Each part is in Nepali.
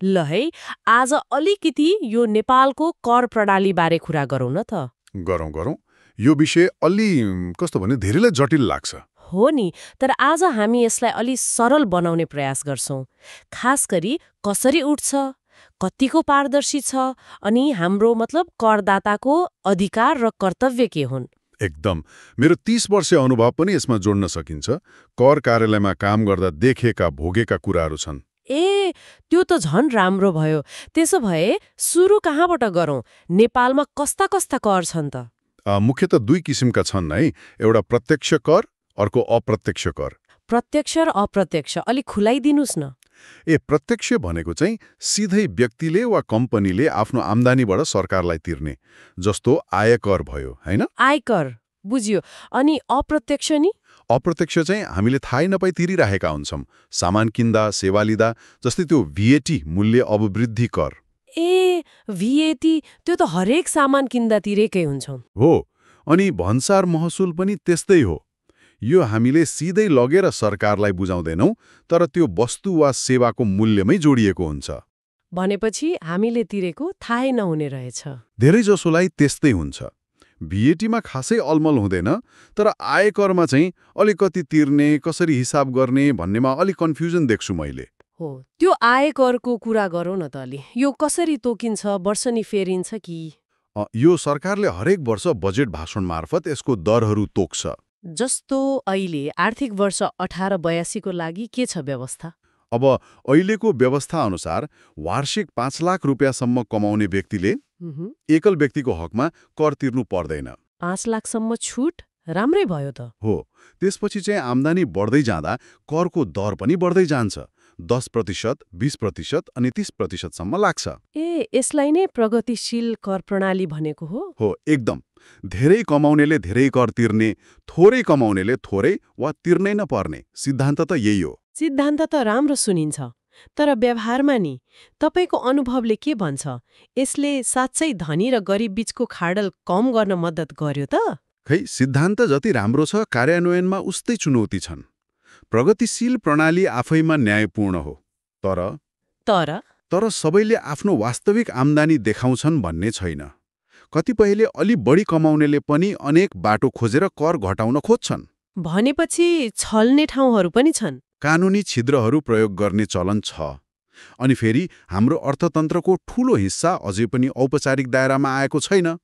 ल है, आज अलिकति यो नेपालको कर प्रणालीबारे कुरा गरौँ न त। गरौँ गरौँ। यो विषय अलि कस्तो भने धेरैलाई जटिल लाग्छ। हो नि, तर आज हामी यसलाई अलि सरल बनाउने प्रयास गर्छौं। खास गरी कसरी उठ्छ, कतिको पारदर्शी छ, अनि हाम्रो मतलब करदाताको अधिकार र कर्तव्य के हुन्। एकदम। मेरो 30 वर्षीय अनुभव पनि यसमा जोड्न सकिन्छ। कर कार्यालयमा काम गर्दा देखेका भोगेका कुराहरू छन्। ए, त्यो त झन् राम्रो भयो। त्यसो भए सुरु कहाँबाट गरौँ? नेपालमा कस्ता कस्ता कर छन् त? मुख्यतः 2 किसिमका छन् है। एउटा प्रत्यक्ष कर, अर्को अप्रत्यक्ष कर। प्रत्यक्ष र अप्रत्यक्ष अलिक खुलाइदिनुस् न। प्रत्यक्ष भनेको चाहिँ सिधै व्यक्तिले वा कम्पनीले आफ्नो आम्दानीबाट सरकारलाई तिर्ने, जस्तो आयकर भयो, हैन? आयकर बुझियो। अनि अप्रत्यक्ष नि? अप्रत्यक्ष चाहिँ हामीले थाहै नपाई तिरिरहेका हुन्छौँ। सामान किन्दा, सेवा लिँदा, जस्तै त्यो VAT मूल्य अभिवृद्धि कर। VAT त्यो त हरेक सामान किन्दा तिरेकै हुन्छौँ। हो, अनि भन्सार महसुल पनि त्यस्तै हो। यो हामीले सिधै लगेर सरकारलाई बुझाउँदैनौँ, तर त्यो वस्तु वा सेवाको मूल्यमै जोडिएको हुन्छ। भनेपछि हामीले तिरेको थाहै नहुने रहेछ। धेरैजसोलाई त्यस्तै हुन्छ। VAT मा खासै अलमल हुँदैन, तर आयकरमा चाहिँ अलिकति तिर्ने, कसरी हिसाब गर्ने भन्नेमा अलिक कन्फ्युजन देख्छु मैले। हो, त्यो आयकरको कुरा गरौँ न त अलि। यो कसरी तोकिन्छ, वर्षनी फेरिन्छ कि? यो सरकारले हरेक वर्ष बजेट भाषण मार्फत यसको दरहरू तोक्छ। जस्तो अहिले आर्थिक वर्ष 1882 को लागि के छ व्यवस्था? अब अहिलेको व्यवस्था अनुसार वार्षिक 5 लाख रुपियाँसम्म कमाउने व्यक्तिले एकल व्यक्तिको हकमा कर तिर्नु पर्दैन। 5 लाखसम्म छुट? राम्रै भयो त। हो, त्यसपछि चाहिँ आम्दानी बढ्दै जाँदा करको दर पनि बढ्दै जान्छ। 10%, 20% अनि 30%सम्म लाग्छ। यसलाई नै प्रगतिशील कर प्रणाली भनेको हो? हो, एकदम। धेरै कमाउनेले धेरै कर तिर्ने, थोरै कमाउनेले थोरै वा तिर्नै नपर्ने सिद्धान्त त यही हो। सिद्धान्त त राम्रो सुनिन्छ, तर व्यवहारमा नि तपाईको अनुभवले के भन्छ? यसले साँच्चै धनी र गरिब बीचको खाडल कम गर्न मद्दत गर्यो त? खै, सिद्धान्त जति राम्रो छ, कार्यान्वयनमा उस्तै चुनौती छन्। प्रगतिशील प्रणाली आफैमा न्यायपूर्ण हो, तर सबैले आफ्नो वास्तविक आम्दानी देखाउँछन् भन्ने छैन। कतिपयले अलि बढी कमाउनेले पनि अनेक बाटो खोजेर कर घटाउन खोज्छन्। भनेपछि छल्ने ठाउँहरू पनि छन्। कानुनी छिद्रहरू प्रयोग गर्ने चलन छ। अनि फेरि हाम्रो अर्थतन्त्रको ठूलो हिस्सा अझै पनि औपचारिक दायरामा आएको छैन।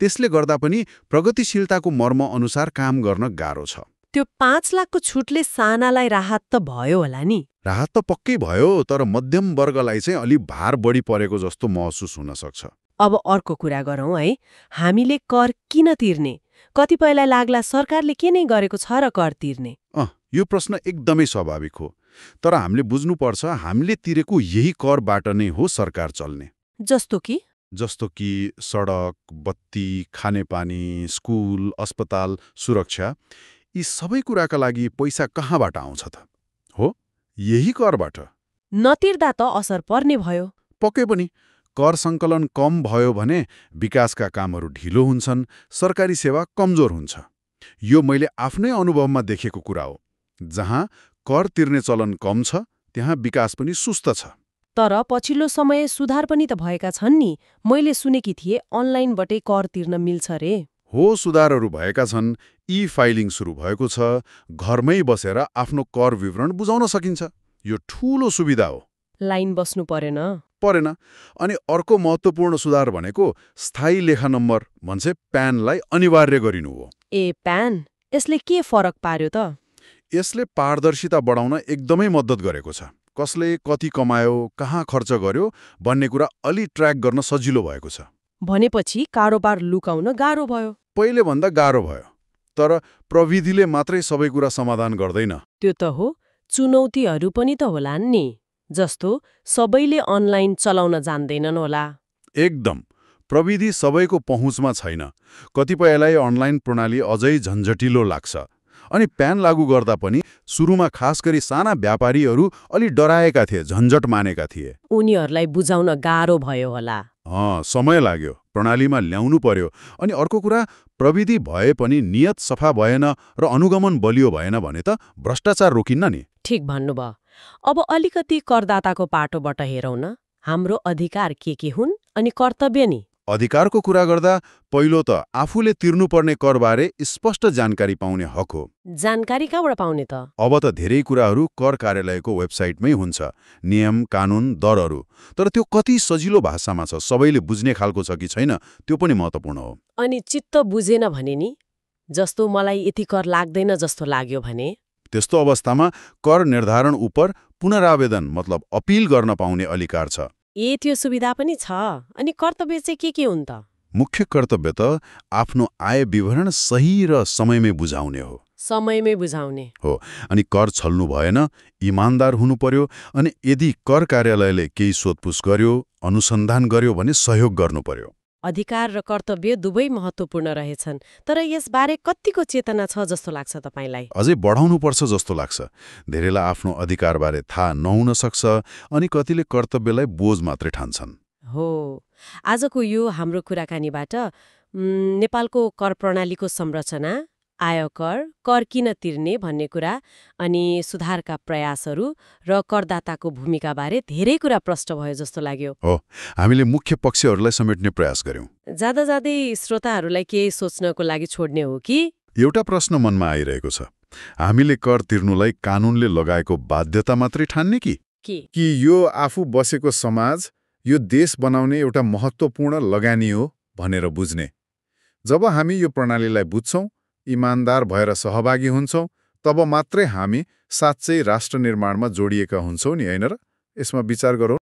त्यसले गर्दा पनि प्रगतिशीलताको मर्म अनुसार काम गर्न गाह्रो छ। त्यो 5 लाखको छुटले सानालाई राहत त भयो होला नि? राहत त पक्कै भयो, तर मध्यम वर्गलाई चाहिँ अलि भार बढी परेको जस्तो महसुस हुन सक्छ। अब अर्को कुरा गरौँ है। हामीले कर किन तिर्ने? कतिपयलाई लाग्ला सरकारले के नै गरेको छ र कर तिर्ने। यो प्रश्न एकदमै स्वाभाविक हो, तर हामीले बुझ्नुपर्छ हामीले तिरेको यही करबाट नै हो सरकार चल्ने। जस्तो कि सडक, बत्ती, खानेपानी, स्कुल, अस्पताल, सुरक्षा, यी सबै कुराका लागि पैसा कहाँबाट आउँछ त? हो, यही करबाट। नतिर्दा त असर पर्ने भयो। पक्कै पनि। कर सङ्कलन कम भयो भने विकासका कामहरू ढिलो हुन्छन्, सरकारी सेवा कमजोर हुन्छ। यो मैले आफ्नै अनुभवमा देखेको कुरा हो। जहाँ कर तिर्ने चलन कम छ, त्यहाँ विकास पनि सुस्त छ। तर पछिल्लो समय सुधार पनि त भएका छन् नि। मैले सुनेकी थिएँ अनलाइनबाटै कर तिर्न मिल्छ रे। हो, सुधारहरू भएका छन्। फाइलिङ सुरु भएको छ। घरमै बसेर आफ्नो कर विवरण बुझाउन सकिन्छ। यो ठूलो सुविधा हो। लाइन बस्नु परेन। अनि अर्को महत्त्वपूर्ण सुधार भनेको स्थायी लेखा नम्बर भन्छ प्यानलाई अनिवार्य गरिनु हो। प्यान? यसले के फरक पार्यो त? यसले पारदर्शिता बढाउन एकदमै मद्दत गरेको छ। कसले कति कमायो, कहाँ खर्च गर्यो भन्ने कुरा अलि ट्र्याक गर्न सजिलो भएको छ। भनेपछि कारोबार लुकाउन गाह्रो भयो। पहिले भन्दा गाह्रो भयो, तर प्रविधिले मात्रै सबै कुरा समाधान गर्दैन। त्यो त हो। चुनौतीहरू पनि त होलान् नि। जस्तो सबैले अनलाइन चलाउन जान्दैनन् होला। एकदम। प्रविधि सबैको पहुँचमा छैन। कतिपयलाई अनलाइन प्रणाली अझै झन्झटिलो लाग्छ। अनि प्यान लागू गर्दा पनि सुरुमा खास गरी साना व्यापारीहरू अलि डराएका थिए, झन्झट मानेका थिए। उनीहरूलाई बुझाउन गाह्रो भयो होला। समय लाग्यो, प्रणालीमा ल्याउनु पर्यो। अनि अर्को कुरा, प्रविधि भए पनि नियत सफा भएन र अनुगमन बलियो भएन भने त भ्रष्टाचार रोकिन्न नि। ठिक भन्नुभयो। अब अलिकति करदाताको पाटोबाट हेरौँ न। हाम्रो अधिकार के हुन् अनि कर्तव्य नि? अधिकारको कुरा गर्दा पहिलो त आफूले तिर्नुपर्ने करबारे स्पष्ट जानकारी पाउने हक हो। जानकारी कहाँबाट पाउने त? अब त धेरै कुराहरू कर कार्यालयको वेबसाइटमै हुन्छ, नियम, कानुन, दरहरू। तर त्यो कति सजिलो भाषामा छ, सबैले बुझ्ने खालको छ कि छैन, त्यो पनि महत्त्वपूर्ण हो। अनि चित्त बुझेन भने नि? जस्तो मलाई यति कर लाग्दैन जस्तो लाग्यो भने? त्यस्तो अवस्थामा कर निर्धारण उप पुनरावेदन मतलब अपिल गर्न पाउने अधिकार छ। त्यो सुविधा पनि छ। अनि कर्तव्य चाहिँ के हुन् त? मुख्य कर्तव्य त आफ्नो आय विवरण सही र समयमै बुझाउने हो। समयमै बुझाउने हो। अनि कर छल्नु भएन, इमान्दार हुनु पर्यो, अनि यदि कर कार्यालयले केही सोधपुछ गर्यो, अनुसन्धान गर्यो भने सहयोग गर्नु पर्यो। अधिकार र कर्तव्य दुवै महत्त्वपूर्ण रहेछन्, तर यसबारे कतिको चेतना छ जस्तो लाग्छ तपाईलाई? अझै बढाउनुपर्छ जस्तो लाग्छ। धेरैलाई आफ्नो अधिकारबारे थाहा नहुन सक्छ, अनि कतिले कर्तव्यलाई बोझ मात्रै ठान्छन्। हो। आजको यो हाम्रो कुराकानीबाट नेपालको कर प्रणालीको संरचना, आयकर, कर किन तिर्ने भन्ने कुरा, अनि सुधारका प्रयासहरू र करदाताको भूमिकाबारे धेरै कुरा प्रष्ट भयो जस्तो लाग्यो। हो, हामीले मुख्य पक्षहरूलाई समेट्ने प्रयास गर्यौं। जाँदा जाँदै श्रोताहरूलाई के सोच्नको लागि छोड्ने हो कि? एउटा प्रश्न मनमा आइरहेको छ, हामीले कर तिर्नुलाई कानूनले लगाएको बाध्यता मात्रै ठान्ने कि यो आफू बसेको समाज, यो देश बनाउने एउटा महत्त्वपूर्ण लगानी हो भनेर बुझ्ने? जब हामी यो प्रणालीलाई बुझ्छौं, इमान्दार भएर सहभागी हुन्छौं, तब मात्रै हामी साँच्चै राष्ट्र निर्माणमा जोडिएका हुन्छौं नि, हैन र? यसमा विचार गरौँ।